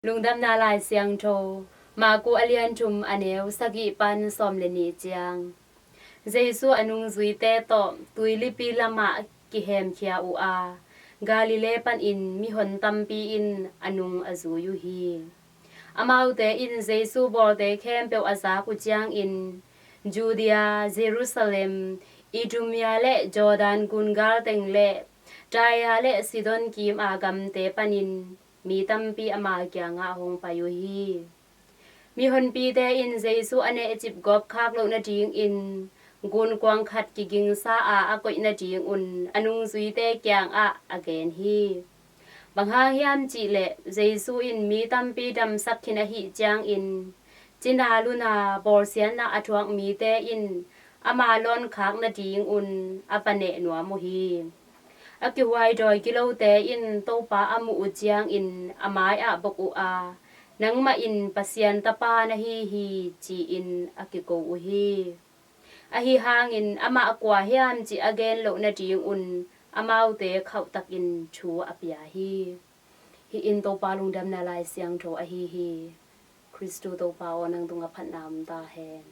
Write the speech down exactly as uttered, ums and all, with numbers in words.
Lungdamna Lai Siangtho, Maku a lian thum, a neu sagih pan sawm le nih ciang. Jesu a nungzuite tawh tuilipi lamah kihemkhia uh a, Galilee panin mihon tampi in a nung a zui uh hi. Amaute in Jesu bawlte khempeuh a zak uh ciangin, Judea, Jerusalem, Idumea le Jordan gun galteng le Tyre le Sidon kim a gamte panin mi tampi ama kiangah hong pai uh hi. Mihonpite in Jesu a nehcip gawp khak loh nadingin gunkuang khat kigingsa a a koih nadingun a nungzuite kiangah a gen hi. Bang hang hiam cih leh Jesu in mi tampi damsak khin ahih ciangin, cina luna bawlsiatna a thuak mite in ama lawn khak nadingun a va neh nuam uh hi. A kihuaidawi gilote in Topa a muh uh ciangin a mai-ah bok uh a, "Nangmah in Pasian Tapa na hi hi," ci-in a kiko uh hi. Ahi hangin amah kua hiam cih a gen loh nadingun amaute khauhtakin thu a pia hi. Hih in Topa lungdamna Lai Siangtho ahi hi. Khristu Topa aw, nang tungah phatna om ta hen.